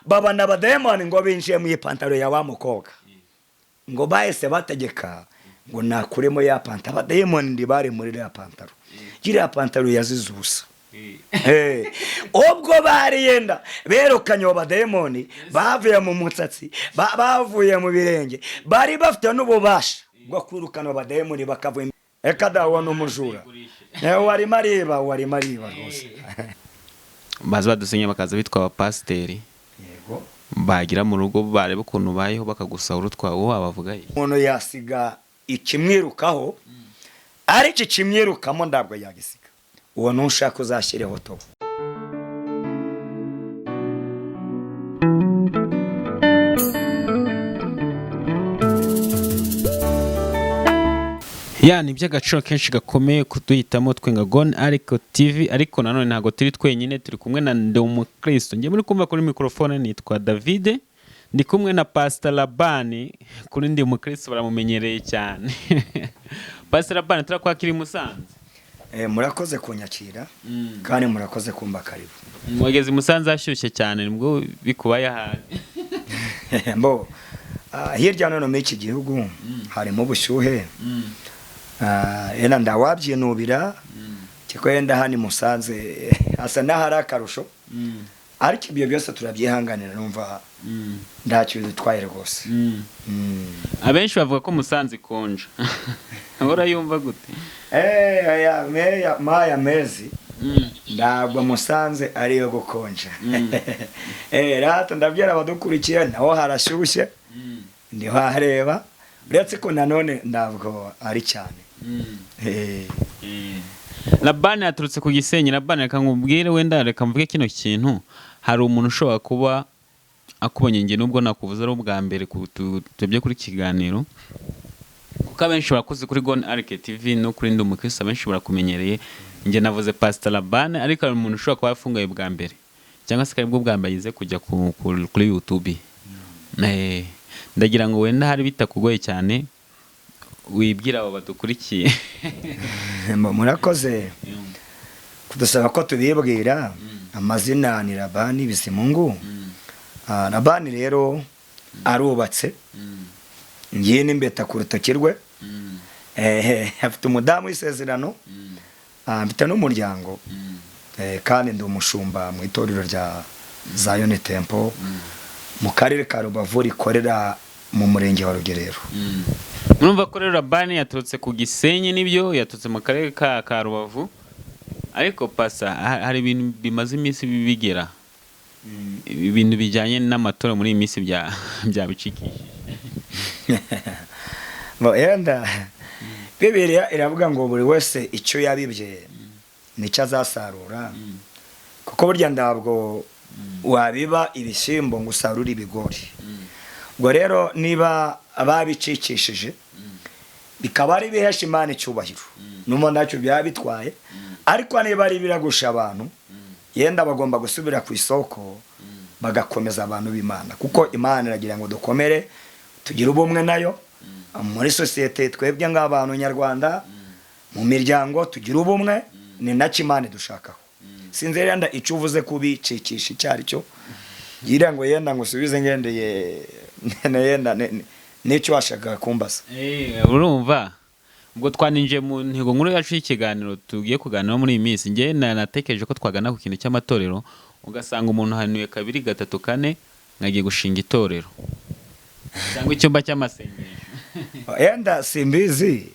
Babona abadayimoni ngo binjiye mu ipantaro ya wa mukobwa, ngo bahise bategeka ngo nakuremo ya pantaro. Abadayimoni ndi bari muri iriya pantaro, iriya pantaro yazize ubusa. Ubwo bari yenda berukanye abo badayimoni bavuye mu musatsi, bavuye mu birenge, bari bafite n'ububasha bwo kwirukana abo badayimoni bakavuye. Reka da, uwo ni umujura. Warimo ariba, warimo ariba rwose. Baza badusenya, bakaza bitwa abapasiteri. Yego. Bagira mu rugo, bareba ukuntu ubayeho, bakagusahura utwawe. Wowe wabavuga iki? Umuntu yasiga ikimwirukaho, ariko ikimwirukamo ntabwo yagisiga. Uwo ntushaka uzashyireho tobo. Ya, ni iby'agaciro kenshi gakomeye kuduhitamo twe nka Gone Ariko TV, ariko nanone ntabwo turi twenyine, turi kumwe na Ndi Umukristo. Njye muri kumva kuri mikorofone nitwa Davide, ndi kumwe na Pastor Labani kuri Ndi Umukristo, baramumenyereye cyane. Pastor Labani, turakwakira i Musanze. Murakoze kunyakira kandi murakoze kumba karibu. Wageze i Musanze hashyushye cyane, nibwo bikubaye ahari? Mbo hirya no hino muri iki gihugu harimo ubushyuhe. Yenda ndawabyinubira kuko yenda hano i Musanze hasa n'ahari akarusho, ariko ibyo byose turabyihanganira, numva ntacyo bidutwaye rwose. Abenshi bavuga ko Musanze ikonja, urayumva gute? Aya maya mezi ntabwo Musanze ariyo gukonja. Rata ndabwira abadukurikiye, naho harashyushye, ntiwareba, uretse ko nanone ntabwo ari cyane. Labani yaturutse ku Gisenyi. Labani, reka nkubwire, wenda reka mvuge kino kintu. Hari umuntu ushobora kuba akubonye, njye nubwo nakuvuze ari ubwa mbere tubye kuri kiganiro, kuko abenshi barakuzi kuri Gone Arike TV no kuri Ndi Umukristo, abenshi barakumenyereye. Njye navuze Pastor Labani, ariko hari umuntu ushobora kuba yafunguye bwa mbere cyangwa se aribwo bwa mbere ageze kujya kuri YouTube. Ndagira ngo wenda hari bitakugoye cyane wibwira abo badukurikiye. Murakoze kudusaba ko tubibwira. Amazina ni Labani Bizimungu. Labani rero arubatse, ngiye n'imbeta ku rutoki rwe. Afite umudamu w'isezerano, mfite n'umuryango, kandi ndi umushumba mu itorero rya Zion Temple mu karere ka Rubavu, rikorera mu murenge wa Rugerero. Murumva ko rero Labani yaturutse ku Gisenyi, nibyo, yaturutse mu karere ka Rubavu. Ariko pasa, hari ibintu bimaze iminsi bigera, ibintu bijyanye n'amatora muri iyi minsi byabicikishije. Ngo yenda Bibiliya iravuga ngo buri wese icyo yabibye nicyo azasarura, kuko burya ntabwo wabiba ibishyimbo ngo usarure ibigori. Ubwo rero niba babicikishije bikaba ari ibihesha Imana icyubahiro, numva ntacyo byaba bitwaye, ariko niba ari ibiragusha abantu, yenda bagomba gusubira ku isoko bagakomeza abantu b'Imana, kuko Imana iragira ngo dukomere, tugire ubumwe nayo muri sosiyete, twebwe nk'abantu nyarwanda, mu miryango tugire ubumwe, ni nacyo Imana idushakaho. Sinzi yenda icyo uvuze kubicikisha icyo ari cyo, ngira ngo yenda ngo usubize ngendeye yenda n'icyo washakaga kumbaza. Urumva ubwo twaninjiye mu ntego nkuru yacu y'ikiganiro tugiye kuganiraho muri iyi minsi. Njye natekereje ko twagana ku kintu cy'amatorero, ugasanga umuntu hanuye kabiri, gatatu, kane, nkagiye gushinga itorero cyangwa icyumba cy'amasengesho. Yenda simbizi.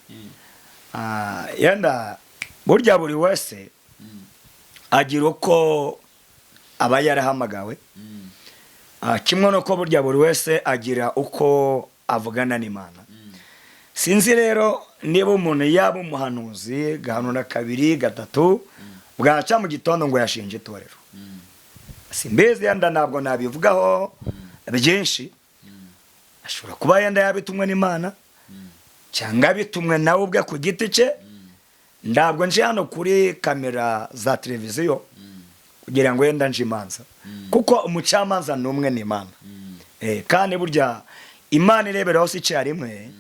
Yenda burya buri wese agira uko aba yarahamagawe, kimwe nuko burya buri wese agira uko avugana n'Imana. Sinzi rero niba umuntu yaba umuhanuzi, gahanura kabiri, gatatu, bwaca mu gitondo ngo yashinje itorero. Simbizi, yenda ntabwo nabivugaho byinshi. Ashobora kuba yenda yabitumwe n'Imana cyangwa bitumwe nawe ubwe ku giti cye. Ntabwo nje hano kuri kamera za televiziyo kugira ngo yenda nje imanza, kuko umucamanza ni umwe, ni Imana. Kandi burya Imana irebera hose icyarimwe,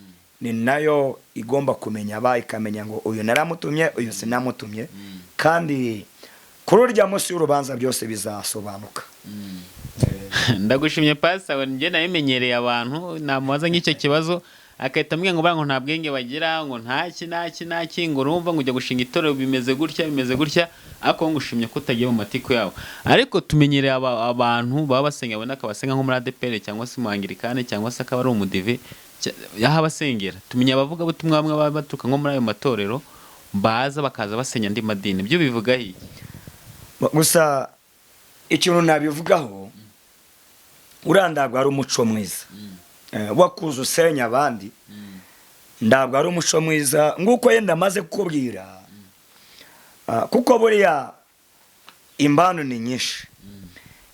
ni nayo igomba kumenya aba ikamenya ngo uyu naramutumye, uyu sinamutumye, kandi kuri urya munsi w'urubanza byose bizasobanuka. Ndagushimye, pastor. Njye nabimenyereye, abantu namubaza nk'icyo kibazo agahita ambwira ngo buriya ngo nta bwenge bagira, ngo ntaki ntaki ntaki, ngo urumva ngo ujya gushinga itorero bimeze gutya, bimeze gutya. Ariko ngushimye ko utagiye mu matiku yabo. Ariko tumenyereye abantu baba basenga, abona akabasenga nko muri ADEPR cyangwa se mu Anglikane cyangwa se akaba ari umudive aho abasengera. Tumenya abavugabutumwa bamwe baba baturuka nko muri ayo matorero, baza bakaza basenya andi madini. Ibyo bivuga iki? Gusa ikintu nabivugaho, uriya ntabwo ari umuco mwiza. Wakuza usenya abandi, ntabwo ari umuco mwiza nk'uko yenda amaze kukubwira. Kuko buriya imbano ni nyinshi,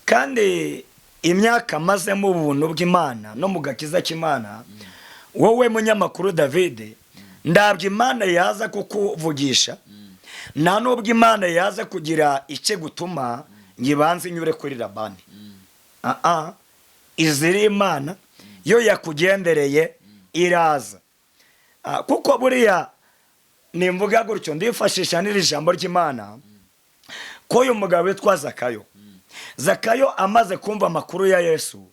kandi imyaka mazemo ubuntu bw'Imana no mu gakiza k'Imana, wowe munyamakuru David, ndabyo Imana yaza kukuvugisha, nta n'ubwo Imana yaza kugira icyo gutuma ngo ibanze inyure kuri Labani. Aa, iziri Imana yo yakugendereye iraza. Kuko buriya nimvuga gutyo, ndifashisha n'iri jambo ry'Imana ko uyu mugabo witwa Zakayo, Zakayo amaze kumva amakuru ya Yesu,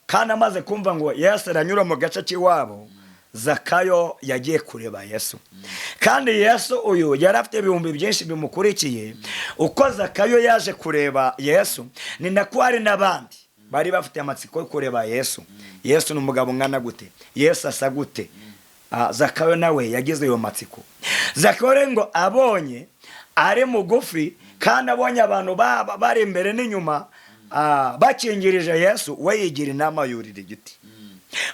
kandi amaze kumva ngo Yesu aranyura mu gace k'iwabo, Zakayo yagiye kureba Yesu. Kandi Yesu uyu yari afite ibihumbi byinshi bimukurikiye. Uko Zakayo yaje kureba Yesu, ni nako hari n'abandi bari bafite amatsiko yo kureba Yesu. Yesu ni umugabo ungana gute? Yesu asa gute? Zakayo nawe yagize ayo matsiko. Zakayo rero ngo abonye ari mugufi, kandi abonye abantu bari imbere n'inyuma, bakingirije Yesu, we yigira inama, yurira igiti.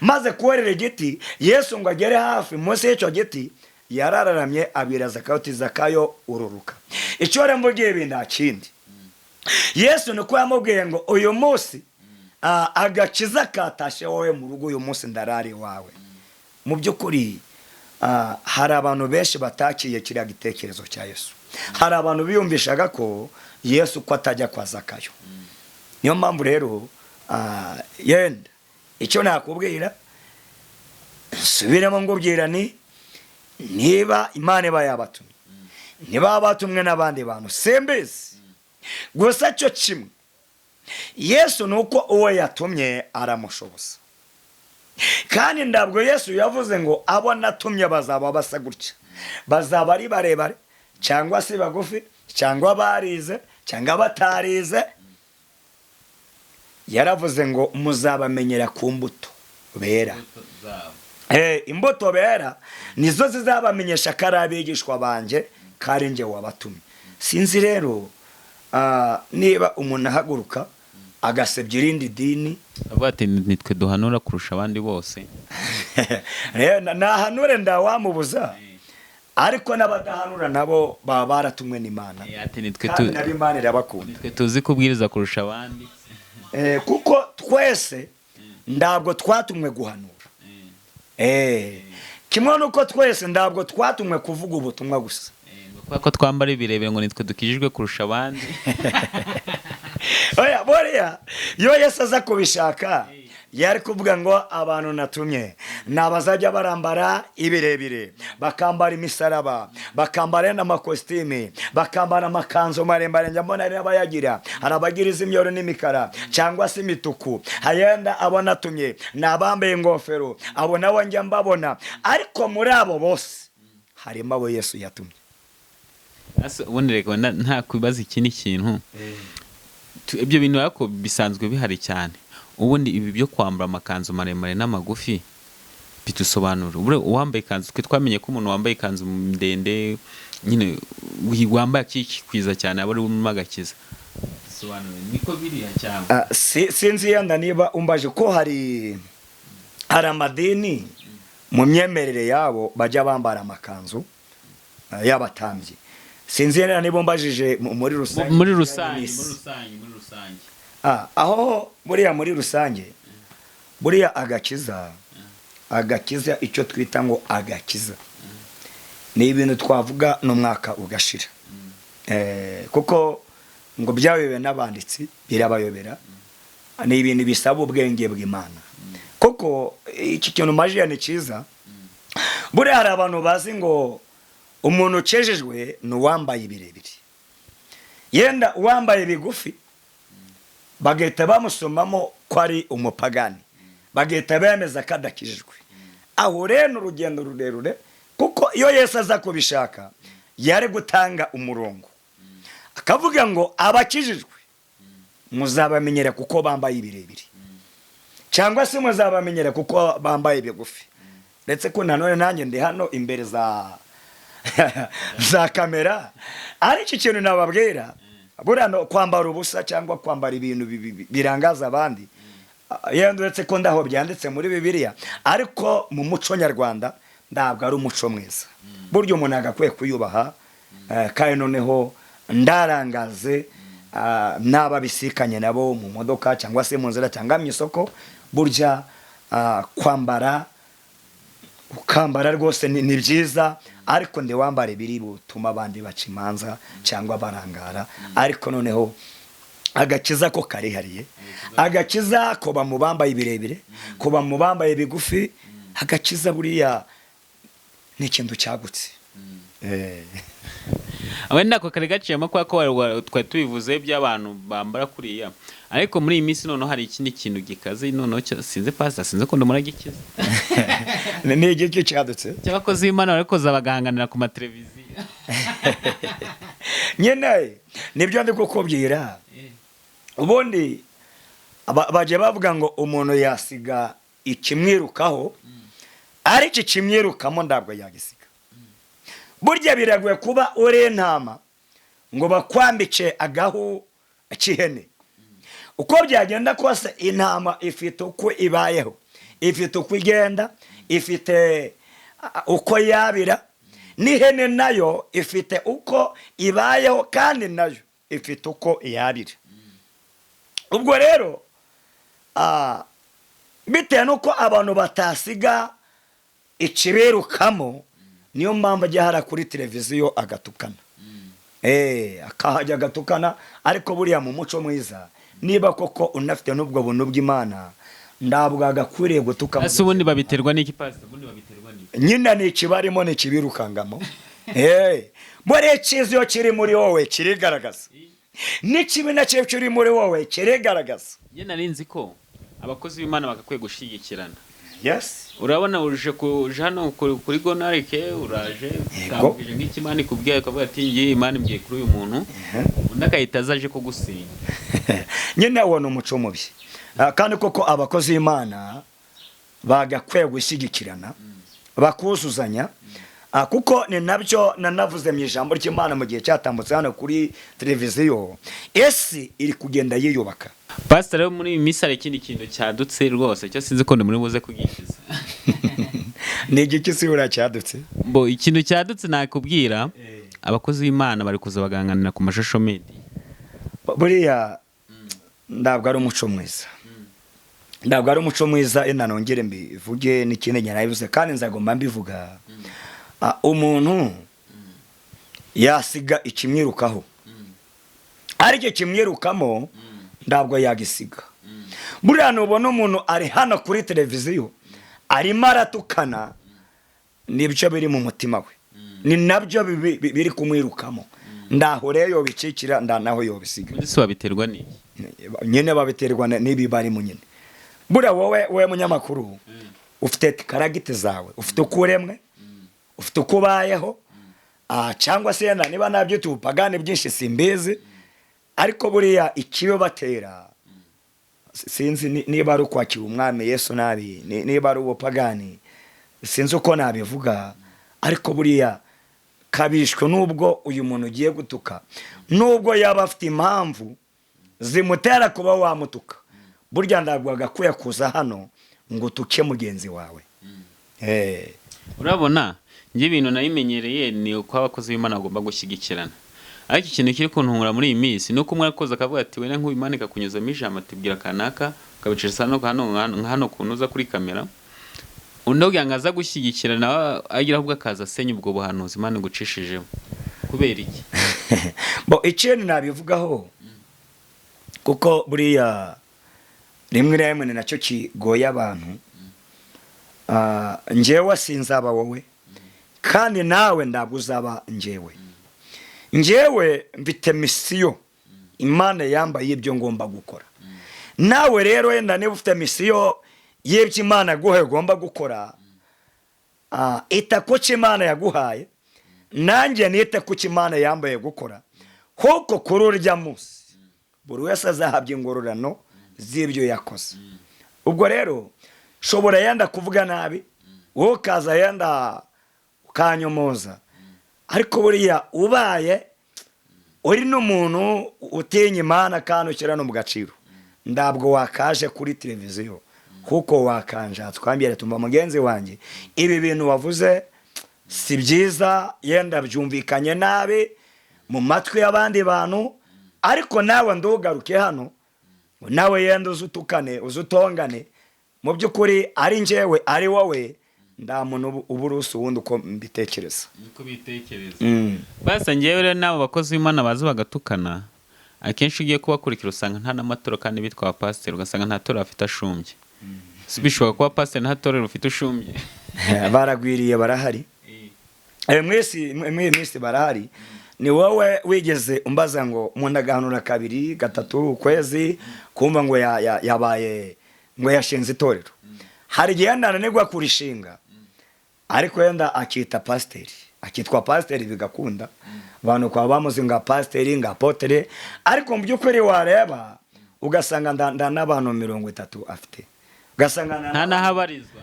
Maze kurira igiti, Yesu ngo agere hafi munsi y'icyo giti, yarararamye, abwira Zakayo ati: "Zakayo, ururuka." Icyo rero mvugiye ibi nta kindi, Yesu niko yamubwiye ngo: "Uyu munsi agakiza katashe wowe mu rugo, uyu munsi ndarara iwawe." Mu by'ukuri hari abantu benshi batakiye kiriya gitekerezo cya Yesu. Hari abantu biyumvishaga ko Yesu ko atajya kwa Zakayo. Niyo mpamvu rero yenda icyo nakubwira, nsubiremo ngubwira ni niba Imana iba yabatumye, niba batumwe n'abandi bantu, simbizi. Gusa cyo kimwe, Yesu ni uko uwo yatumye aramushoboza. Kandi ntabwo Yesu yavuze ngo abo natumye bazaba basa gutya, bazaba ari barebare cyangwa se bagufi, cyangwa barize cyangwa batarize. Yaravuze ngo muzabamenyera ku mbuto bera. Imbuto bera nizo zizabamenyesha ko ari abigishwa banjye, ko ari njye wabatumye. Sinzi rero niba umuntu ahaguruka agasebya irindi dini. Bavuga ati nitwe duhanura kurusha abandi bose. Nahanure, ndawamubuza, ariko n'abadahanura nabo baba baratumwe n'Imana. Ati nitwe kandi nabo Imana irabakunda. Nitwe tuzi kubwiriza kurusha abandi. Kuko twese ntabwo twatumwe guhanura. Kimwe nuko twese ntabwo twatumwe kuvuga ubutumwa gusa. Kubera ko twambara ibirebire ngo nitwe dukijijwe kurusha abandi. Oya, buriya iyo Yesu aza kubishaka, yari kuvuga ngo abantu natumye ni abazajya barambara ibirebire, bakambara imisaraba, bakambara n'amakositimi, bakambara amakanzu maremare. Njya mbona hari n'abayagira, hari abagira iz'imyeru n'imikara cyangwa se imituku. Hayenda abo natumye ni abambaye ingofero, abo nabo njya mbabona. Ariko muri abo bose harimo abo Yesu yatumye. Ase ubundi reka wenda nta kubaza ikindi kintu. Ibyo bintu ariko bisanzwe bihari cyane. Ubundi ibi byo kwambara amakanzu maremare n'amagufi bidusobanura ubure uwambaye ikanzu, twe twamenye ko umuntu wambaye ikanzu ndende nyine wambaye akikwiza cyane aba ari urimo agakiza. Bisobanura niko biriya cyangwa? Sinzi yenda niba umbaje ko hari amadini mu myemerere yabo bajya bambara amakanzu y'abatambyi. Sinzi yenda niba umbajije muri rusange. Muri rusange, muri rusange, muri rusange. Aho buriya muri rusange, buriya agakiza, icyo twita ngo agakiza ni ibintu twavuga n'umwaka ugashira. Kuko ngo byayobewe n'abanditsi birabayobera. Ni ibintu bisaba ubwenge bw'Imana. Kuko iki kintu majiya ni cyiza. Buriya hari abantu bazi ngo umuntu ukejejwe ni uwambaye ibirebire, yenda uwambaye bigufi. Bagahita bamusomamo ko ari umupagani, bagahita bemeza ko adakijijwe. Aho rero ni urugendo rurerure, kuko iyo Yesu aza kubishaka yari gutanga umurongo akavuga ngo: "Abakijijwe muzabamenyera kuko bambaye ibirebire, cyangwa se muzabamenyera kuko bambaye ibigufi." Ndetse ko nanone nanjye ndi hano imbere za kamera, ariko ikintu nababwira, buriya no kwambara ubusa cyangwa kwambara ibintu birangaza abandi, yenda uretse ko ndaho byanditse muri Bibiliya, ariko mu muco nyarwanda ntabwo ari umuco mwiza. Burya umuntu agakwiye kuyubaha, kandi noneho ndarangaze n'aba bisikanye nabo mu modoka cyangwa se mu nzira cyangwa mu isoko. Burya kwambara, ukambara rwose ni byiza, ariko ntiwambare biri butuma abandi baca imanza cyangwa barangara. Ariko noneho agakiza ko karihariye, agakiza kuba mu bambaye ibirebire, kuba mu bambaye bigufi, agakiza buriya ni ikintu cyagutse. Wenda ako kari gaciyemo kubera ko twari tubivuze by'abantu bambara kuriya, ariko muri iyi minsi noneho hari ikindi kintu gikaze noneho sinzi pastor, sinzi ukuntu muragikiza. Ni igiki cyadutse? Cy'abakozi b'Imana bari kuza bagahanganira ku mateleviziyo. Nyine nibyo ndi kukubwira. Ubundi bajya bavuga ngo umuntu yasiga ikimwirukaho, ariko ikimwirukamo ntabwo yagisiga. Burya biragoye kuba uri intama ngo bakwambike agahu k'ihene. Uko byagenda kose, intama ifite uko ibayeho, ifite uko igenda, ifite uko yabira. N'ihene nayo ifite uko ibayeho, kandi nayo ifite uko yabira. Ubwo rero bitewe n'uko abantu batasiga ikibirukamo, niyo mpamvu ajya hara kuri televiziyo agatukana, akahajya agatukana. Ariko buriya mu muco mwiza, niba koko unafite n'ubwo buntu bw'Imana, ntabwo agakwiriye gutuka. Ese ubundi babiterwa n'iki, pastor? Ubundi babiterwa n'iki? Nyine ni ikibarimo, ni ikibirukangamo. Buriya icyiza iyo kiri muri wowe kirigaragaza, n'ikibi nacyo kiri muri wowe kirigaragaza. Njye nari nzi ko abakozi b'Imana bagakwiye gushyigikirana. Urabona uje uje hano kuri Gonarike, uraje utambwije nk'iki Imana ikubwiye, ukavuga ati: "Ngiye, Imana imbwiye kuri uyu muntu," undi agahita aza aje kugusenya. Nyine uwo ni umuco mubi. Kandi koko abakozi b'Imana bagakwiye gushyigikirana, bakuzuzanya, kuko ni nabyo nanavuze mu ijambo ry'Imana mu gihe cyatambutse hano kuri televiziyo. Esi iri kugenda yiyubaka. Pastor, rero muri iyi minsi hari ikindi kintu cyadutse rwose, cyo sinzi ko muri buze kugishiza. Ni igiki si buriya cyadutse? Bo ikintu cyadutse nakubwira, abakozi b'Imana bari kuza baganganira ku ma social media. Buriya ntabwo ari umuco mwiza, ntabwo ari umuco mwiza. Ina nongere mbivuge n'ikindi narabivuze kandi nzagomba mbivuga. Umuntu yasiga ikimwirukaho, aricyo kimwirukamo ntabwo yagisiga. Buriya nubona umuntu ari hano kuri televiziyo arimo aratukana, nibyo biri mu mutima we, ni nabyo biri kumwirukamo. Ndaho rero yobicikira, ndanaho yobisiga. Ubundi se wabiterwa n'iki? Nyine babiterwa n'ibi barimo nyine. Buriya wowe, wowe munyamakuru, ufite character zawe, ufite uko uremwe, ufite uko ubayeho, cyangwa se yenda niba nabyita ubupagani bwinshi simbizi, ariko buriya ikibibatera sinzi niba ari ukwakira Umwami Yesu nabi, niba ari ubupagani, sinzi uko nabivuga. Ariko buriya kabishwe n'ubwo uyu muntu ugiye gutuka, nubwo yaba afite impamvu zimutera kuba wamutuka, burya ntabwo agakwiye kuza hano ngo utuke mugenzi wawe. Urabona njye ibintu nabimenyereye ni uko abakozi b'Imana bagomba gushyigikirana, ariko ikintu kiri kuntungura muri iyi minsi ni uko umwe arakoze akavuga ati: "Wenda nk'uyu Imana ikakunyuzamo ijambo," ati: "Bwira kanaka," ukabicisha hano hano nka hano kuntu uza kuri kamera, undi kugira ngo aza gushyigikira nawe agira ahubwo akaza asenya ubwo buhanuzi Imana igucishijemo. Kubera iki? Bo ikintu nabivugaho, kuko buriya rimwe na rimwe ni nacyo kigoye abantu. Njyewe sinzaba wowe, kandi nawe ntabwo uzaba njyewe. Njyewe mfite mission Imana yambaye ibyo ngomba gukora. Nawe rero wenda niba ufite misiyo y'ibyo Imana yaguhaye ugomba gukora, ita ku cyo Imana yaguhaye, nanjye nite ku cyo Imana yambaye gukora, kuko kuri urya munsi buri wese azahabwa ingororano z'ibyo yakoze. Ubwo rero shobora yenda kuvuga nabi, wowe ukaza yenda ukanyomoza, ariko buriya ubaye uri n'umuntu utinya Imana kandi ushyira no mu gaciro, ntabwo wakaje kuri televiziyo, kuko wakanja twambwira tumva mugenzi wanjye, ibi bintu wavuze si byiza, yenda byumvikanye nabi mu matwi y'abandi bantu, ariko nawe ndugaruke hano ngo nawe yenda uze utukane, uze utongane. Mu by'ukuri ari njyewe ari wowe, nta muntu uba urusi uwundi, uko mbitekereza. Niko bitekereza. Basa ngewe rero n'abo bakozi b'Imana baza bagatukana, akenshi ugiye kubakurikira usanga nta n'amaturo, kandi bitwa abapasiteri, ugasanga nta turo bafite ashumbye. Si bishobora kuba pasiteri nta torero ufite ushumbye? Baragwiriye, barahari. Mwese muri iyi minsi barahari. Ni wowe wigeze umbaza ngo umuntu agahanura kabiri gatatu ukwezi, kumva ngo yabaye ngo yashinze itorero. Hari igihe yenda ananirwa kurishinga, ariko yenda akita pasiteri, akitwa pasiteri, bigakunda, abantu kwa bamuzi nga pasiteri, nga apotere, ariko mu by'ukuri wareba ugasanga nda n'abantu 30 afite, ugasanga nta n'ahabarizwa.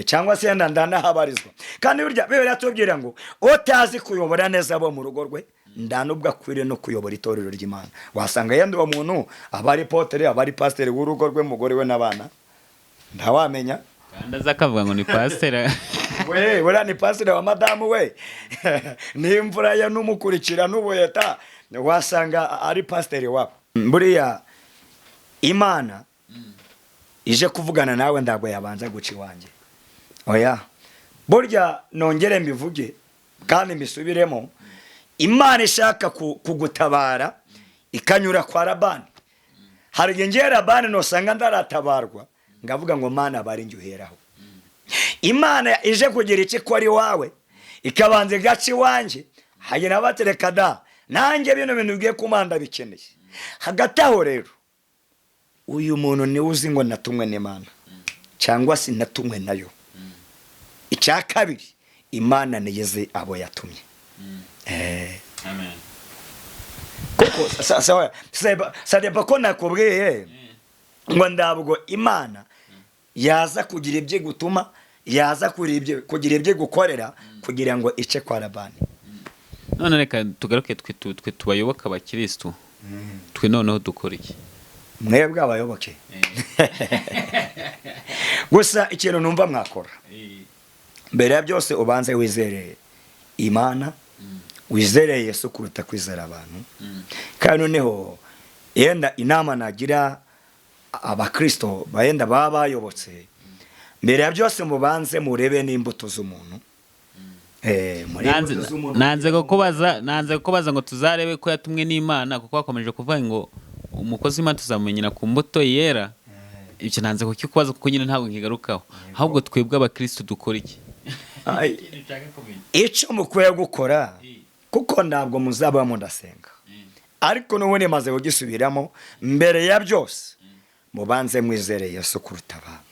Cyangwa se yenda ndanahabarizwa. Kandi burya Bibiliya tubwira ngo utazi kuyobora neza abo mu rugo rwe nda nubwo akwiriye no kuyobora itorero ry'Imana. Wasanga yenda uwo muntu aba ari apotere, aba ari pasiteri w'urugo rwe, umugore we n'abana, ntawamenya. Kandi aza akavuga ngo ni pasiteri. We buriya ni pasiteri wa madamu we n'imvura ye n'umukurikira n'ubuheta, wasanga ari pasiteri wabo. Buriya Imana ije kuvugana nawe ntabwo yabanza guca iwanjye, oya. Burya nongere mbivuge kandi mbisubiremo, Imana ishaka kugutabara ikanyura kwa Labani. Hari igihe ngewe Labani nusanga ndaratabarwa, ngavuga ngo Mana bari njye uheraho. Imana ije kugira icyo ikora iwawe ikabanza igaca iwanjye, hanyuma batereka da nanjye bino bintu bigiye kumanda bikeneye. Hagati aho rero uyu muntu niwe uzi ngo natumwe n'Imana cyangwa se natumwe nayo. Icya kabiri, Imana niyizi abo yatumye. Kuko ça dépend ko nakubwiye ngo ntabwo Imana yaza kugira ibyo gutuma, yaza kugira ibyo gukorera kugira ngo ice kwa Labani. None reka tugaruke twe tubayoboka abakirisitu, twe noneho dukora iki? Mwebwe abayoboke gusa, ikintu numva mwakora mbere ya byose, ubanze wizere Imana, wizere Yesu kuruta kwizera abantu. Kandi noneho yenda inama nagira abakristo bayenda baba bayobotse, mbere ya byose mubanze murebe n'imbuto z'umuntu. Murebe imbuto z'umuntu. Nanze kukubaza ngo tuzarebe ko yatumwe n'Imana, kuko bakomeje kuvuga ngo umukozi w'Imana tuzamumenyera ku mbuto yera. Ibyo nanze kukikubaza kuko nyine ntabwo nkigarukaho. Ahubwo twebwe abakristo dukora iki? Ai, icyo mukwiye gukora, kuko ntabwo muzaba mudasenga, ariko n'ubundi maze kugisubiramo, mbere ya byose mubanze mwizere Yesu kuruta abantu.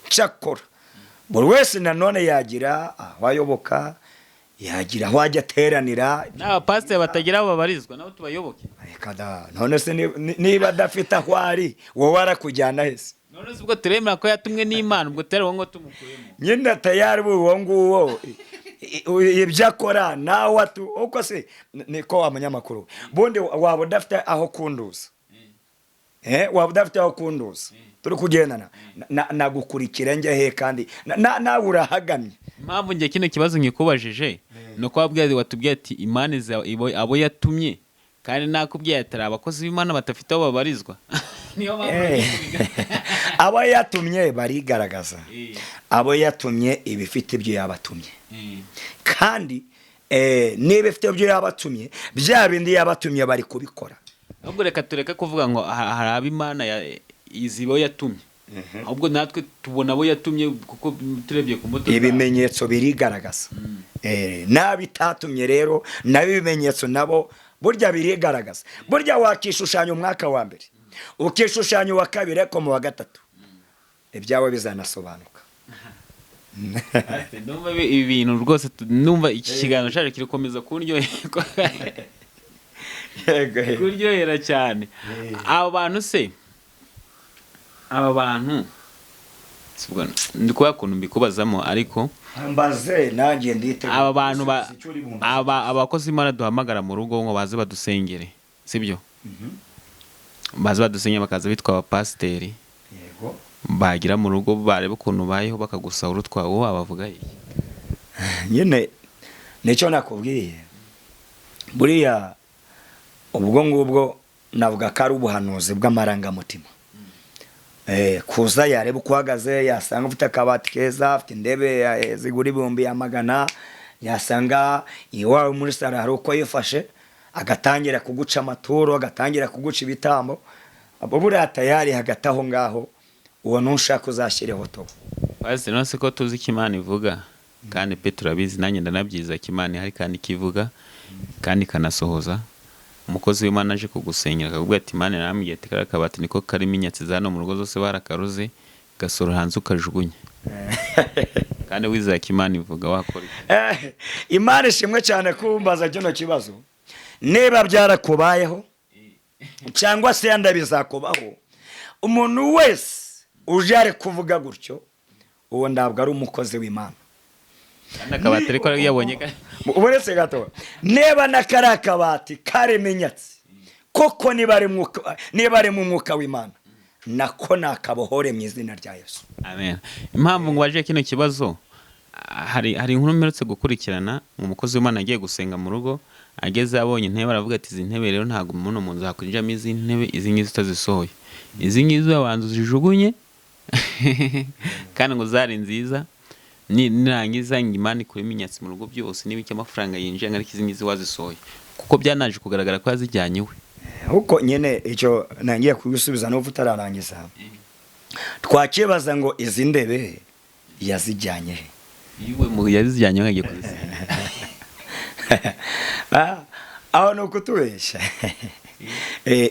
Cyakora buri wese nanone yagira aho ayoboka, yagira aho ajya ateranira. N'abapasiteri batagira aho babarizwa nabo tubayoboke? Reka da, none se niba adafite aho ari, wowe arakujyana hese? None se ubwo turemera ko yatumwe n'Imana, ubwo tera ngo tumukuyemo? Nyine tayari uwo nguwo ibyo akora nawe uko se niko wa munyamakuru, bundi waba udafite aho kunduza, waba udafite aho kunduza, turi kugendana nagukurikira njya he? Kandi nawe urahagamye. Impamvu njye kino kibazo nkikubajije ni uko wabwiye, watubwiye ati Imana izi abo yatumye, kandi nakubwiye ati hari abakozi b'Imana badafite aho babarizwa, niyo mpamvu nagiye kubiga. Abo yatumye barigaragaza. Abo yatumye ibifite ibyo yabatumye, kandi niba ifite ibyo yabatumye, bya bindi yabatumye bari kubikora. Ahubwo reka tureke kuvuga ngo hari abo Imana izi abo yatumye, ahubwo natwe tubona abo yatumye kuko turebye ku mbuto zabo. Ibimenyetso birigaragaza. N'abo itatumye rero nabo ibimenyetso nabo burya birigaragaza. Burya wakishushanya umwaka wa mbere. Ukishushanya uwa kabiri, ariko mu wa gatatu ibyawe bizanasobanuka. Ndumva ibi bintu rwose, ndumva iki kiganiro cyacu kiri gukomeza kuryohera cyane. Aba bantu se, aba bantu si ubwo, ndi kubona ukuntu mbikubazamo, ariko Mbaze nanjye nditeguye aba bantu gusubiza icyo uri bumbaze. Aba abakozi b'Imana duhamagara mu rugo ngo baze badusengere, sibyo? Baze badusengere, bakaza bitwa abapasiteri. Yego. Bagira mu rugo, bareba ukuntu bayeho, bakagusahura utwawe, wowe wabavuga iki? Nyine nicyo nakubwiye, buriya ubwo ngubwo navuga ko ari ubuhanuzi bw'amarangamutima. Kuza yareba uko uhagaze, yasanga ufite akabati keza, afite intebe zigura 100,000, yasanga iwawe muri saro hari uko yifashe, agatangira kuguca amaturo, agatangira kuguca ibitambo. Abo buriya tayari hagati aho ngaho, uwo ntushaka uzashyireho tobo. Pasiteri, none se ko tuzi ko Imana ivuga, kandi pe turabizi, nanjye ndanabyiza ko Imana ihari kandi ikivuga kandi ikanasohoza, umukozi w'Imana aje kugusengera akakubwira ati: "Imana irambwiye ati kariya kabati niko karimo inyatsi za hano mu rugo zose, barakaruze, gasora hanze ukajugunye," kandi wizeye ko Imana ivuga, wakora iki? Imana ishimwe cyane kumbaza kino kibazo. Niba byarakubayeho cyangwa se yanda bizakubaho, umuntu wese uje ari kuvuga gutyo, uwo ntabwo ari umukozi w'Imana. Kandi akabati ariko yabonye Uretse gato, niba na kariya kabati karimo inyatsi koko, niba ari mu mwuka w'Imana, nako nakabohore mu izina rya Yesu. Amen. Impamvu ngo waje kino kibazo, hari inkuru mperutse gukurikirana. Umukozi w'Imana agiye gusenga mu rugo, ageze abonye intebe, aravuga ati: "Izi ntebe rero ntabwo muno mu nzu hakwinjiramo izi ntebe, izi ngizi utazisohoye, izi ngizi urabanza uzijugunye," kandi ngo zari nziza. Nirangiza ngo Imana ikuremo inyatsi mu rugo byose n'ibiki, amafaranga yinjiye, ariko izi ngizi wazisohoye, kuko byanaje kugaragara ko yazijyanye iwe. Kuko nyine icyo nangiye kugusubiza n'ubu utararangiza, twakibaza ngo izi ndebe yazijyanye he? Iwe mu yazijyanye iwe, agiye kuzisenga. Aho ni ukutubeshya.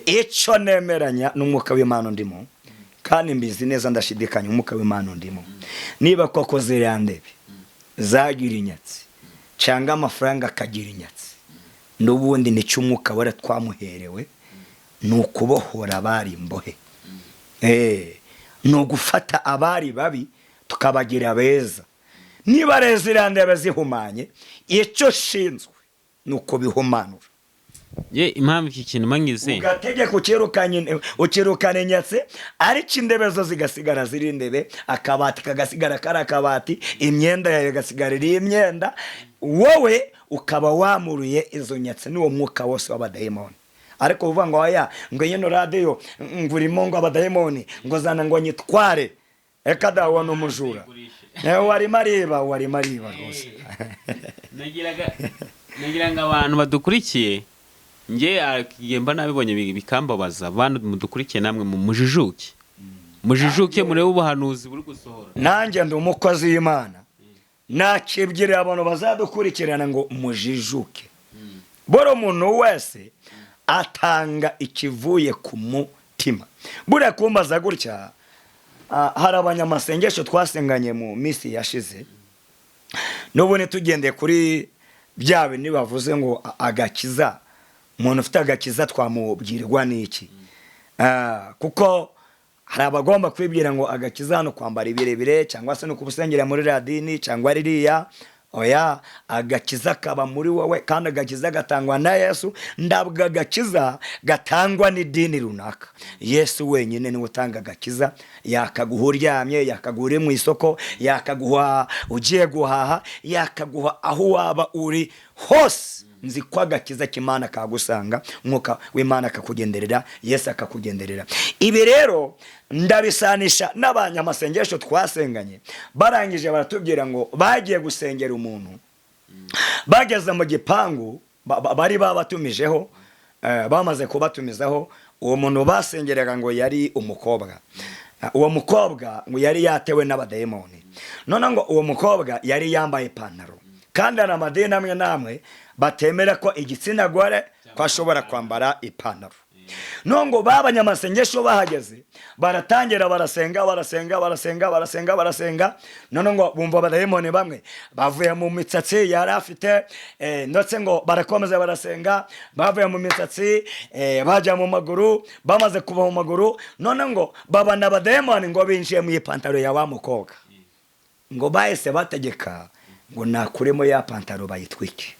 Icyo nemeranya n'umwuka w'Imana ndimo, kandi mbizi neza, ndashidikanya umwuka w'Imana ndimo, niba koko ziriya ndebe zagira inyatsi cyangwa amafaranga akagira inyatsi, n'ubundi nicyo umwuka wera twamuherewe ni ukubohora abari imbohe. Ni ugufata abari babi tukabagira beza. Niba rero ziriya ndebe zihumanye, icyo shinzwe ni ukubihumanura. Ye, impamvu iki kintu mangize Ugategeka, ukirukana inyatsi, ariko indebe zo zigasigara ziri indebe, akabati kagasigara kari akabati, imyenda yawe igasigara iri imyenda, wowe ukaba wamuruye izo nyatsi n'uwo mwuka wose w'abadayimoni. Ariko uvuga ngo oya, ngo ino radiyo ngo urimo ngo abadayimoni, ngo zana ngo nyitware, reka da, uwo ni umujura. Warimo ariba, warimo ariba rwose. Nagira ngo abantu badukurikiye, njye igihe mba nabibonye bikambabaza. Bantu mudukurikiye, namwe mu mujijuke, mujijuke, murebe ubuhanuzi buri gusohora. Nanjye ndi umukozi w'Imana, nakibwirira abantu bazadukurikirana ngo mujijuke. Buri umuntu wese atanga ikivuye ku mutima. Buriya kumbaza gutya, hari abanyamasengesho twasenganye mu minsi yashize, n'ubundi tugendeye kuri bya bindi bavuze ngo agakiza, umuntu ufite agakiza twamubwirwa n'iki? Kuko hari abagomba kwibwira ngo agakiza hano kwambara ibirebire, cyangwa se no kubusengera muri radini cyangwa ririya. Oya, agakiza kaba muri wowe, kandi agakiza gatangwa na Yesu. Ndabwo agakiza gatangwa n'idini runaka. Yesu wenyine niwe utanga agakiza. Yakaguha uryamye, yakaguha uri mu isoko, yakaguha ugiye guhaha, yakaguha aho waba uri hose. Nzi ko agakiza k'Imana kagusanga, umwuka w'Imana akakugenderera, Yesu akakugenderera. Ibi rero ndabisanisha n'abanyamasengesho twasenganye, barangije baratubwira ngo bagiye gusengera umuntu, bageze mu gipangu bari babatumijeho, bamaze kubatumizaho, uwo muntu basengeraga ngo yari umukobwa. Uwo mukobwa ngo yari yatewe n'abadayimoni. None ngo uwo mukobwa yari yambaye ipantaro, kandi hari amadini amwe n'amwe batemera ko igitsina gore ko ashobora kwambara ipantaro. Nongo babanyamasengesho bahageze, baratangira barasenga, barasenga, barasenga, barasenga, barasenga. None ngo bumva abadayimoni bamwe bavuye mu mitsatsi yari afite, ndetse ngo barakomeza barasenga, bavuye mu mitsatsi, bajya mu maguru. Bamaze kuva mu maguru, none ngo babana abadayimoni ngo binjiye mu ipantaro ya wa mukobwa. Ngo bahise bategeka ngo nakuremo ya pantaro bayitwike.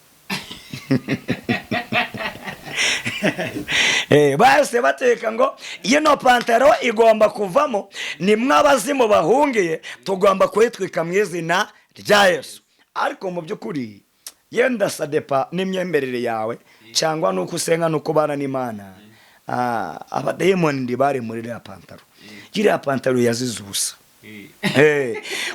Bahise bateka ngo ino pantaro igomba kuvamo, nimwe abazimu bahungiye, tugomba kuyitwika mu izina rya Yesu. Ariko mu by'ukuri yenda ça dépend n'imyemerere yawe, cyangwa nuko usenga, nuko ubana n'Imana. Abadayimoni ntibari muri iriya pantaro. Iriya pantaro yazize ubusa.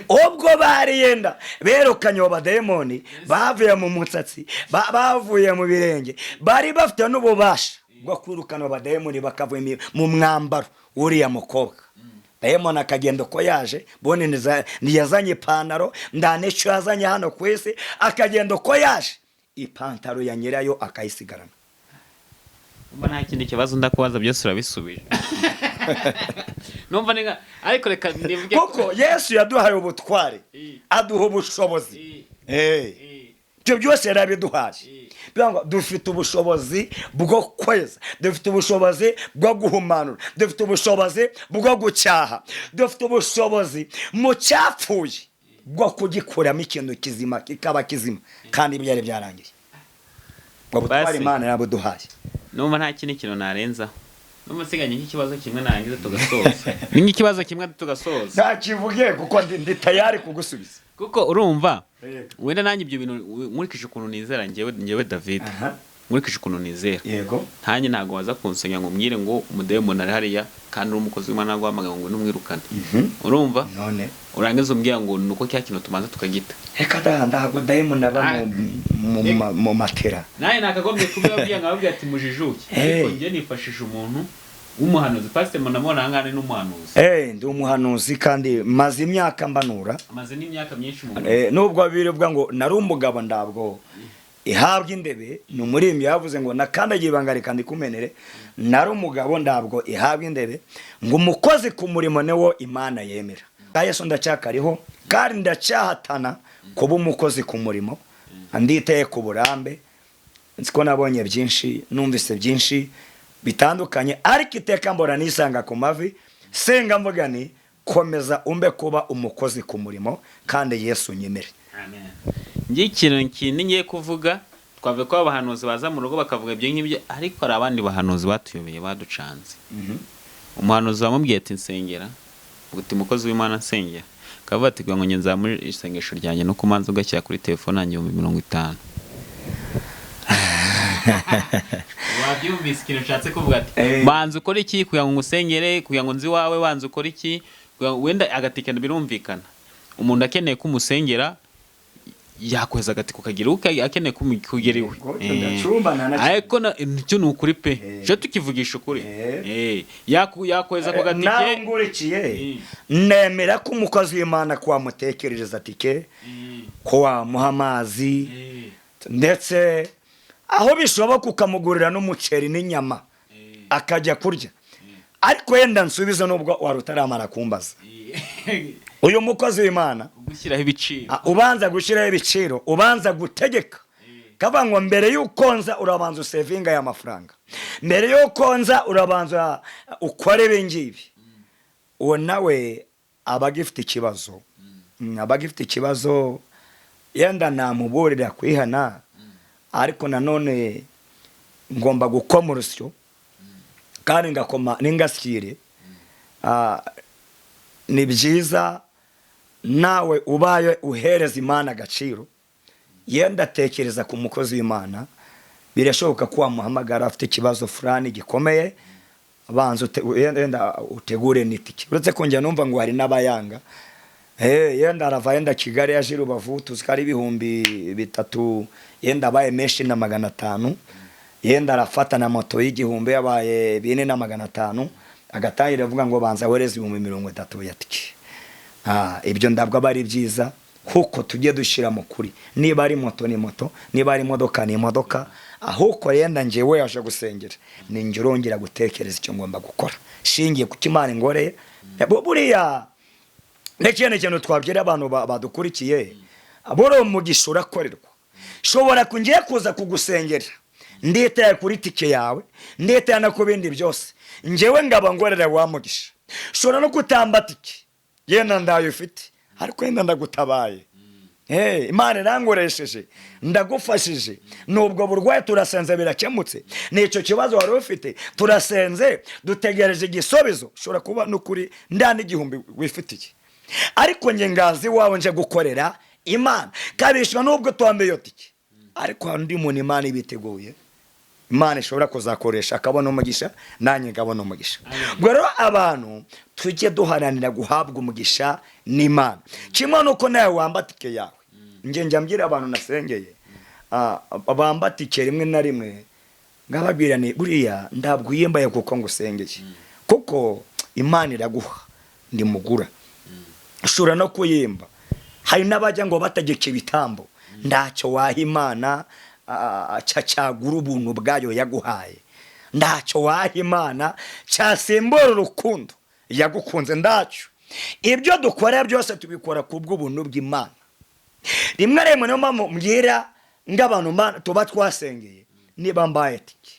Ubwo bari yenda berukanye abo badayimoni bavuye mu musatsi, bavuye mu birenge, bari bafite n'ububasha bwo kwirukana abo badayimoni bakavuye mu mwambaro w'uriya mukobwa. Dayimoni akagenda uko yaje, bone ntiyazanye ipantaro, nta n'icyo yazanye hano ku isi, akagenda uko yaje, ipantaro ya nyirayo akayisigarana. Umva, nta kindi kibazo ndakubaza, byose urabisubije. Numva ni nka, ariko reka ndivuge. Kuko Yesu yaduhaye ubutware, aduha ubushobozi. Ibyo byose yarabiduhaye. Bivuga ngo dufite ubushobozi bwo kweza, dufite ubushobozi bwo guhumanura, dufite ubushobozi bwo gucyaha, dufite ubushobozi mu cyapfuye bwo kugikuramo ikintu kizima, kikaba kizima kandi byari byarangiye. Ubwo butware Basi. Imana yabuduhaye. Numva nta kindi kintu narenzaho. Numva nsiganye nk'ikibazo kimwe narangiza tugasoza, ni nk'ikibazo kimwe tugasoza. Ntakivuge, kuko ndi tayari kugusubiza. Kuko urumva, Yego. wenda nanjye ibyo bintu, nkurikije ukuntu nizera, njyewe David, nkurikije ukuntu nizera, ntanjye ntabwo waza kunsenya ngo umbwire ngo umudayimoni ari hariya kandi uri umukozi w'Imana, guhamagara ngo numwirukane, urumva? None Urangiza umbwira ngo ni uko cya kintu tubanza tukagita. Reka da, ntabwo dayimoni aba mu matera. Nanjye nakagombye kubibabwira, nkababwira ati mujijuke. Hey. Ariko njye nifashisha umuntu w'umuhanuzi, pasiteri munamubona aha ngaha, ni n'umuhanuzi. Ndi umuhanuzi kandi maze imyaka mbanura. Amaze n'imyaka myinshi mu Nubwo bivuga ngo nari umugabo ndabwo ihabwa indebe, ni umuririmbyi yavuze ngo nakandagiye ibanga reka ndikumenere, nari umugabo ndabwo ihabwa indebe, ngo umukozi ku murimo niwo Imana yemera. Bwa Yesu ndacyakariho kandi ndacyahatana kuba umukozi ku murimo, nditeye ku burambe. Nzi ko nabonye byinshi, numvise byinshi bitandukanye, ariko iteka mbora nisanga ku mavi senga, mvuga ni komeza umbe kuba umukozi ku murimo kandi Yesu nyemere. Amen. Njye ikintu kindi ngiye kuvuga, twavuye ko abahanuzi baza mu rugo bakavuga ibyo ngibyo, ariko hari abandi bahanuzi batuyobeye, baducanze. Umuhanuzi wamubwiye ati nsengera, uti mukozi w'Imana nsengera, akavuga ati ngo njye nzamure isengesho ryanjye no kumanza ugashyira kuri telefone yanjye 50,000. Wabyumvise ikintu nshatse kuvuga? Ati banza ukore iki kugira ngo ngusengere, kugira ngo nzi iwawe, banza ukore iki wenda agatike. Birumvikana, umuntu akeneye ko umusengera yakohereza agatike ukagira uke, akeneye kugera iwe. Yego, ndacumba nta na kimwe. Ariko nicyo ni ukuri pe. Cyo tukivugisha ukuri. Yakohereza ako Nawe gatike. ngurikiye, nemera ko umukozi w'Imana ko wamutekerereza tike, ko wamuha amazi, ndetse aho bishoboka ukamugurira n'umuceri n'inyama akajya kurya. Ariko wenda nsubize, nubwo wari utaramara kumbaza, uyu mukozi w'Imana gushyiraho ibiciro. Ubanza gushyiraho ibiciro, ubanza gutegeka, kavuga ngo mbere y'uko nza urabanza usevinga aya mafaranga, mbere y'uko nza urabanza ukore ibi ngibi, uwo nawe aba agifite ikibazo. Aba agifite ikibazo. Yenda namuburira kwihana, ariko nanone ngomba gukoma urusyo kandi ngakoma n'ingasire. Ni byiza nawe ubaye uhereza Imana agaciro, yenda atekereza ku mukozi w'Imana, birashoboka ko wamuhamagara afite ikibazo fulani gikomeye, abanza yenda utegure n'itike. Uretse ko njya numva ngo hari n'abayanga. Yenda arava yenda Kigali yaje i Rubavu, tuzi ko ari 3000, yenda abaye menshi na 500, yenda arafata na moto y'1000, yabaye 4,500, agatangira avuga ngo banza wereze 30,000 ya tike. Ibyo ndabwo aba ari byiza. Kuko tujye dushyira mu kuri, niba ari moto ni moto, niba ari imodoka ni imodoka. Ahubwo yenda njyewe yaje gusengera, ni njye urongera gutekereza icyo ngomba gukora shingiye ku cyo Imana ingoreye. Buriya n'ikindi kintu twabwira abantu badukurikiye, buriya umugisha urakorerwa. Shobora ngiye kuza kugusengera, nditaye kuri tike yawe, nditaye no ku bindi byose, njyewe ngaba ngorera wa mugisha. Ushobora no kutamba tike, yenda ndayo ufite, ariko yenda ndagutabaye. Hey, Imana irankoresheje, ndagufashije, nubwo burwayi turasenze birakemutse, nicyo kibazo wari ufite turasenze, dutegereje igisubizo. Ushobora kuba n'ukuri nda n'igihumbi wifitiye, ariko njye ngazi iwawe nje gukorera Imana, kabishwa nubwo twambaye iyo tike, ariko hari undi muntu Imana ibiteguye, Imana ishobora kuzakoresha akabona umugisha, nanjye nkabona umugisha. Ubwo rero abantu tujye duharanira guhabwa umugisha n'Imana, kimwe nuko nawe wamba tike yawe. Njye njya mbwira abantu nasengeye, bamba tike rimwe na rimwe, ngababwira ni buriya ntabwo uyimbaye kuko ngusengeye, kuko Imana iraguha ndimugura, ushobora no kuyimba. Hari n'abajya ngo bategeka ibitambo, ntacyo waha Imana cyagura ubuntu bwayo yaguhaye, ntacyo waha Imana cyasimbura urukundo yagukunze, ndacyo. Ibyo dukora byose tubikora ku bw'ubuntu bw'Imana. Rimwe na rimwe niyo mpamvu mbwira nk'abantu tuba twasengeye, niba mbaye tike,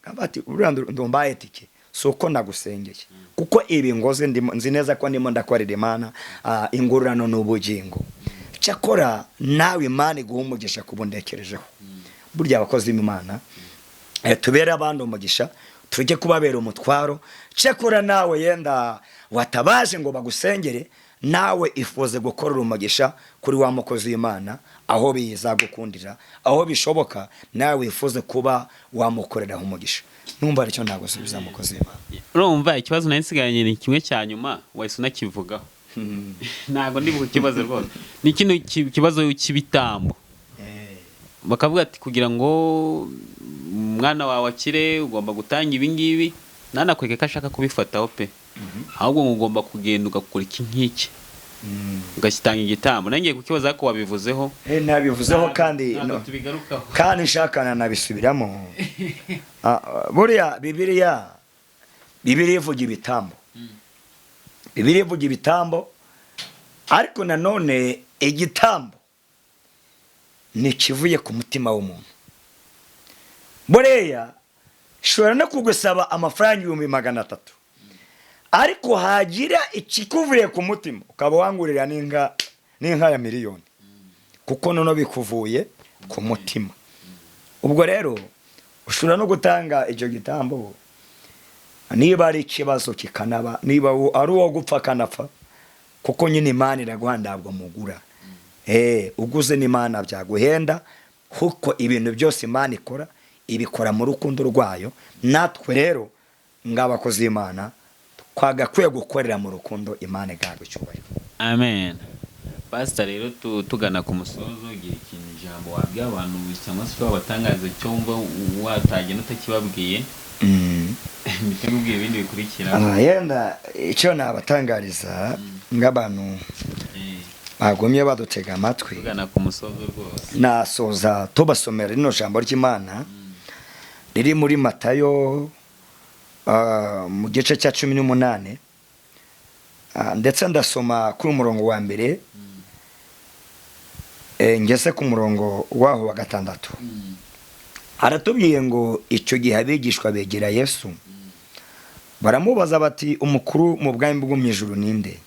nkaba ati uriya ndumbaye tike si uko nagusengeye, kuko ibi ngoze nzi neza ko ndimo ndakorera Imana, ingororano ni ubugingo. Cyakora nawe Imana iguha umugisha kuba undekerejeho. Burya abakozi b'Imana, tubere abandi umugisha, tujye kubabera umutwaro. Cyakora nawe yenda watabaje ngo bagusengere, nawe ifuze gukorera umugisha kuri wa mukozi w'Imana, aho bizagukundira, aho bishoboka, nawe wifuze kuba wamukoreraho umugisha. Numva aricyo nagusubiza, mukozi w'Imana. Urumva, ikibazo nari nsigaranye ni kimwe cya nyuma, wahise unakivugaho, ntabwo ndi bukibaze rwose. Ni kino kibazo cy'ibitambo. Bakavuga ati kugira ngo umwana wawe akire ugomba gutanga ibi ngibi, ntanakwereke ko ashaka kubifataho pe, ahubwo ngo ugomba kugenda ugakora iki nk'iki, ugashyitanga igitambo. Nangiye kukibaza ariko wabivuzeho. Nabivuzeho kandi Ntabwo no. tubigarukaho. Kandi nshakana nabisubiramo. Buriya Bibiliya ivuga ibitambo, Bibiliya ivuga ibitambo, ariko nanone igitambo ni ikivuye ku mutima w'umuntu. Buriya ishobora no kugusaba amafaranga 300,000, ariko hagira ikikuvuye ku mutima ukaba wangurira n'inka ya miliyoni, kuko noneho bikuvuye ku mutima. Ubwo rero ushobora no gutanga icyo gitambo, niba ari ikibazo kikanaba, niba ari uwo gupfa akanapfa, kuko nyine Imana iraguha, ntabwo mugura. Uguze n'Imana byaguhenda, kuko ibintu byose Imana ikora ibikora mu rukundo rwayo. Natwe rero ng'abakozi b'Imana twagakwiye gukorera mu rukundo, Imana igahabwa icyubahiro. Amen. Pasita, rero tugana ku musozo, ugira ikintu, ijambo wabwira abantu cyangwa se icyo wabatangaza, cyo wumva watagenda utakibabwiye, mpite nkubwira ibindi bikurikira. Yenda icyo nabatangariza nk'abantu bagumye badutega amatwi, Tugana ku musozo rwose. Nasoza tubasomera rino jambo ry'Imana riri muri Matayo, mu gice cya 18, ndetse ndasoma kuri umurongo wa mbere, ngeze ku murongo waho wa gatandatu. Aratubwiye ngo icyo gihe abigishwa begera Yesu, baramubaza bati: "Umukuru mu bwami bwo mu ijuru ninde?"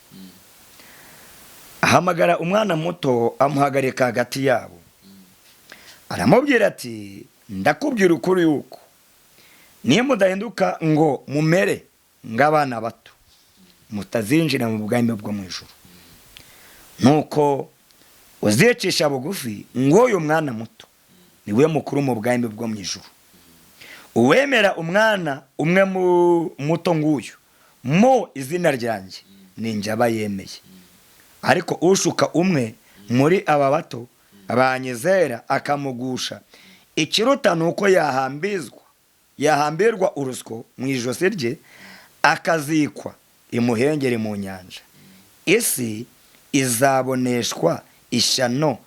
Ahamagara umwana muto, amuhagarika hagati yabo, aramubwira ati: "Ndakubwira ukuri yuko niyo mudahinduka ngo mumere nk'abana bato, mutazinjira mu bwami bwo mu ijuru. Nuko uzicisha bugufi ng'uyu mwana muto niwe mukuru mu bwami bwo mu ijuru. Uwemera umwana umwe muto nguyu mu izina ryanjye, ni njye aba yemeye. Ariko ushuka umwe muri aba bato banyizera akamugusha, ikiruta ni uko yahambirwa urusyo mu ijosi rye, akazikwa imuhengeri mu nyanja. Isi izaboneshwa ishyano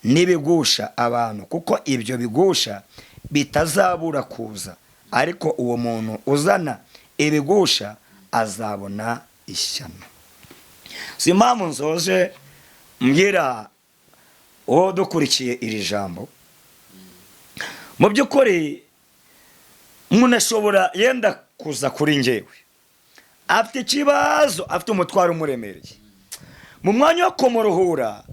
n'ibigusha abantu, kuko ibyo bigusha bitazabura kuza, ariko uwo muntu uzana ibigusha azabona ishyano. Si impamvu nsoje mbwira uwo dukurikiye iri jambo, mu by'ukuri umuntu ashobora yenda kuza kuri njyewe afite ikibazo, afite umutwaro umuremereye, mu mwanya wo kumuruhura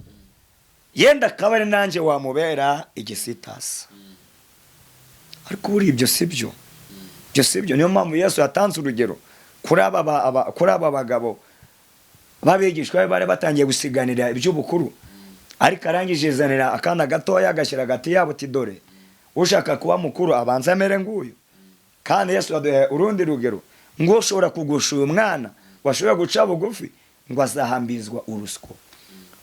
yenda akaba ari nanjye wamubera igisitasa. Ariko buriya ibyo si byo, ibyo si byo. Niyo mpamvu Yesu yatanze urugero kuri aba bagabo b'abigishwa be bari batangiye gusiganira iby'ubukuru, ariko arangije izanira akana gatoya agashyira hagati yabo, uti: "Dore ushaka kuba mukuru abanza amere nguyu." Kandi Yesu yaduhaye urundi rugero ngo ushobora kugusha uyu mwana washobora guca bugufi ngo azahambizwa urusyo.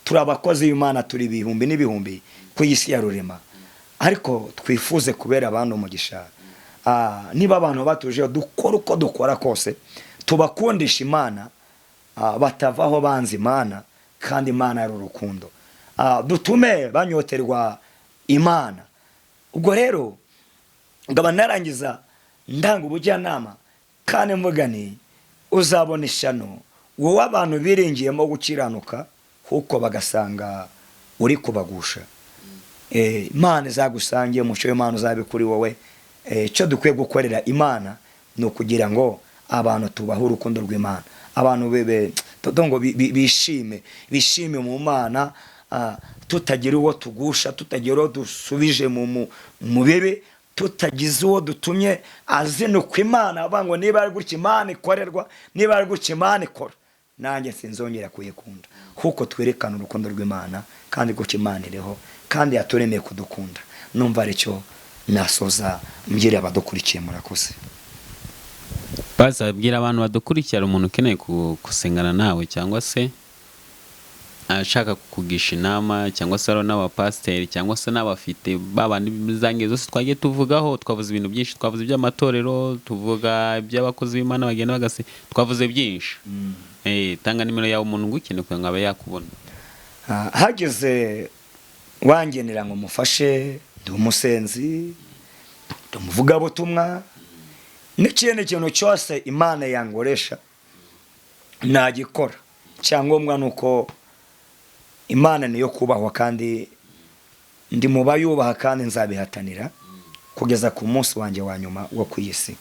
Turi abakozi b'Imana, turi ibihumbi n'ibihumbi ku isi ya rurema, ariko twifuze kubera abandi umugisha. Niba abantu batuje, dukora uko dukora kose tubakundisha Imana, batavaho banze Imana, kandi Imana ari urukundo. Dutume banyoterwa Imana. Ubwo rero ngaba narangiza ndanga ubujyanama kandi mvuga ni uzabona ishyano wowe abantu biringiyemo gukiranuka, kuko bagasanga uri kubagusha. Imana izagusangiye, umucyo w'Imana uzabe kuri wowe. Icyo dukwiye gukorera Imana ni ukugira ngo abantu tubahe urukundo rw'Imana, abantu bebe toto ngo bishime, bishime mu Mana, tutagira uwo tugusha, tutagira uwo dusubije mu bibi, tutagize uwo dutumye azinukwa Imana, avuga ngo niba ari gutya Imana ikorerwa, niba ari gutya Imana ikora, nanjye sinzongera kuyikunda. Kuko twerekana urukundo rw'Imana, kandi gutya Imana iriho kandi yaturemeye kudukunda. Numva aricyo nasoza mbwira abadukurikiye. Murakoze. Bazabwira abantu badukurikira, umuntu ukeneye gusengana nawe cyangwa se ashaka kukugisha inama, cyangwa se ari n'abapasiteri cyangwa se n'abafite babandi zange zose twagiye tuvugaho. Twavuze ibintu byinshi, twavuze iby'amatorero, tuvuga iby'abakozi b'Imana bagenda bagase, twavuze byinshi. Tanga nimero yawe umuntu ugukeneye kugira ngo abe yakubona. Hageze wangenera ngo mufashe, ndi umusenzi, ndi umuvugabutumwa, n'ikindi kintu cyose Imana yangoresha nagikora. Icyangombwa ni uko Imana niyo kubahwa, kandi ndi mu bayubaha, kandi nzabihatanira kugeza ku munsi wanjye wa nyuma wo ku isi.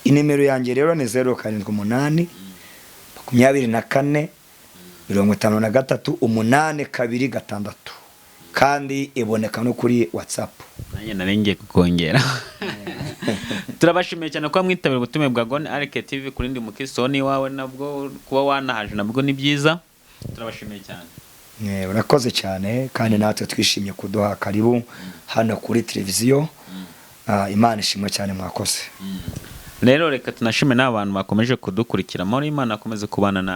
Inimero yanjye rero ni 0782453826, kandi iboneka no kuri WhatsApp. Nanjye nari ngiye kukongera. Turabashimiye cyane kuba mwitabira ubutumwa bwa Gone Arike TV kuri Ndi Mukristo n'iwawe, nabwo kuba wanahaje nabwo ni byiza. Turabashimiye cyane. Urakoze cyane, kandi natwe twishimye kuduha karibu hano kuri televiziyo. Imana ishimwe cyane, mwakoze. Rero reka tunashime n'abantu bakomeje kudukurikira. Amahoro y'Imana akomeze kubana nawe.